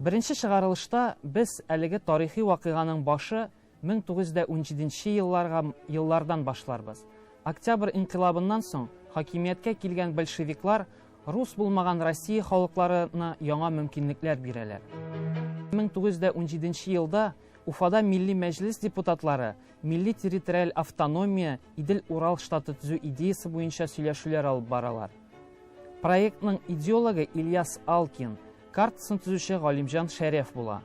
Беренче чыгарылышта без әлеге тарихи вакыйганың башы 1917 елларга еллардан башларбыз. Октябрь инкыйлабыннан соң хакимияткә килгән большевиклар рус булмаган Россия халыкларына яңа мөмкинлекләр бирәләр. 1917 елда Уфада Милли Мәҗлес депутатлары милли территориаль автономия Идел-Урал штаты төзү идеясе буенча сөйләшүләр алып баралар. Проектның идеологы Ильяс Алкин, картасын төзүче Галимҗан Шәрәф була.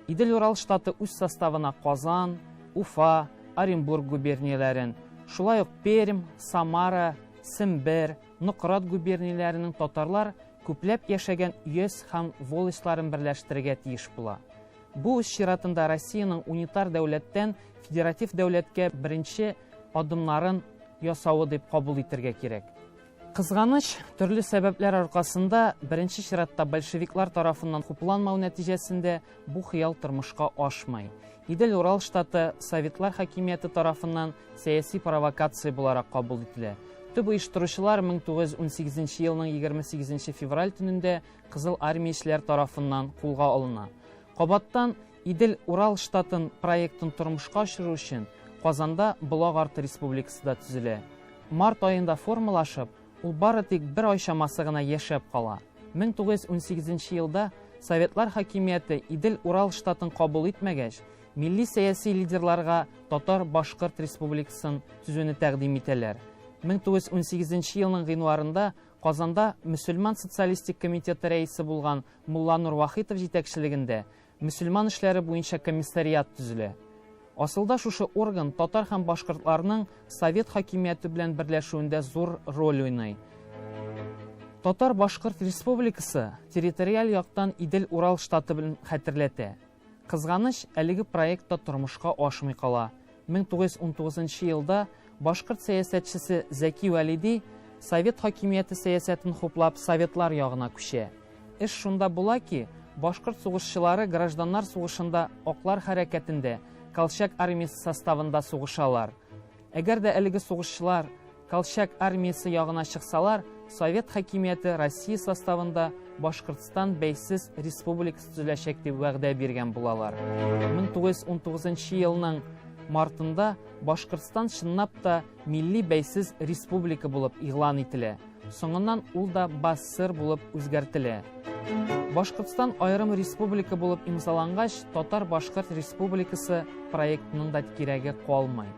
Идел-Урал штаты үз составына Казан, Уфа, Оренбург губернияләрен, шулай ук Пермь, Самара, Сембер, Нократ губернияләренең татарлар күпләп яшәгән өяз һәм волостьларын берләштерергә тиеш була. Бу үз чиратында Россиянең унитар дәүләттән федератив дәүләткә беренче адымнарын ясавы дип кабул итергә кирәк. Кызганыч, төрле сәбәпләр аркасында, беренче чиратта большевиклар тарафыннан хупланмау нәтиҗәсендә бу хыял тормышка ашмый. Идел-Урал штаты советлар хакимияте тарафыннан сәяси провокация буларак кабул ителә. Төп оештыручылар 1918 елның 28 февраль төнендә Кызыл армиячеләр тарафыннан кулга алына. Кабаттан Идел-Урал штатын проектын тормышка ашыру өчен Казанда Болак арты республикасы да төзелә. Март аенда формалашып, ул бары тик бер ай чамасы гына яшәп кала. 1918 елда Советлар хакимияте Идел-Урал штатын кабул итмәгәч, милли сәяси лидерларга Татар-Башкорт республикасын төзүне тәкъдим итәләр. 1918 елның гыйнварында Казанда Мөселман социалистик комитеты рәисе булган Мулланур Вахитов җитәкчелегендә мөселман эшләре буенча комиссариат төзелә. Асылда шушы орган татар һәм башкортларның совет хакимияте белән берләшүендә зур роль уйный. Татар-Башкорт республикасы территориаль яктан Идел-Урал штаты белән хәтерләтә. Кызганыч, әлеге проект та тормышка ашмый кала. 1919 елда башкорт сәясәтчесе Зәки Вәлиди совет хакимияте сәясәтен хуплап советлар ягына күчә. Эш шунда була ки, башкорт сугышчылары гражданнар сугышында аклар хәрәкәтендә, Колчак армиясе составында сугышалар. Әгәр дә әлеге сугышчылар Колчак армиясе ягына чыксалар, совет хакимияте Россия составында Башкортстан бәйсез республикасы төзеләчәк дип вәгъдә биргән булалар. 1919 елның мартында Башкортстан чынлап та милли бәйсез республика булып игълан ителә. Соңыннан ул да БАССР булып үзгәртелә. Башкортстан аерым республика булып имзалангач, Татар-Башкорт республикасы проектының да кирәге калмый.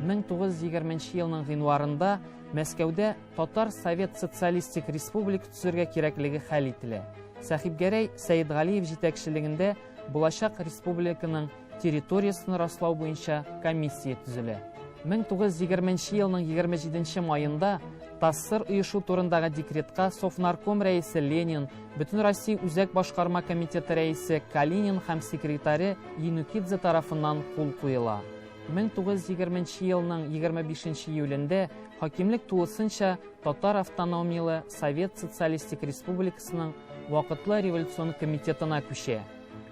1920 елның гыйнварында Мәскәүдә Татар Совет Социалистик Республика төзергә кирәклеге хәл ителә. Сәхибгәрәй Сәетгалиев җитәкчелегендә булачак республиканың территориясен раслау буенча комиссия төзелә. 1920 елның 27 маенда ТАССР оешу турындагы декретка Совнарком рәисе Ленин, Бөтенроссия Үзәк башкарма комитеты рәисе Калинин һәм секретаре Енукидзе тарафыннан кул куела. 1920 елның 25 июлендә хакимлек тулысынча Татар автономияле Совет Социалистик Республикасының вакытлы революцион комитетына күчә.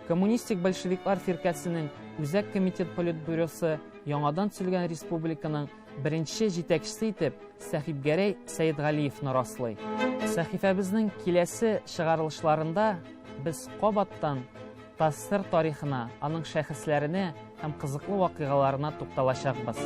Коммунистик большевиклар фиркәсенең Үзәк комитет политбюросы яңадан төзелгән республиканың беренче җитәкчесе итеп Сәхибгәрәй Сәетгалиевны раслый. Сәхифәбезнең киләсе чыгарылышларында без кабаттан ТАССР тарихына, аның шәхесләренә һәм кызыклы вакыйгаларына тукталачакбыз.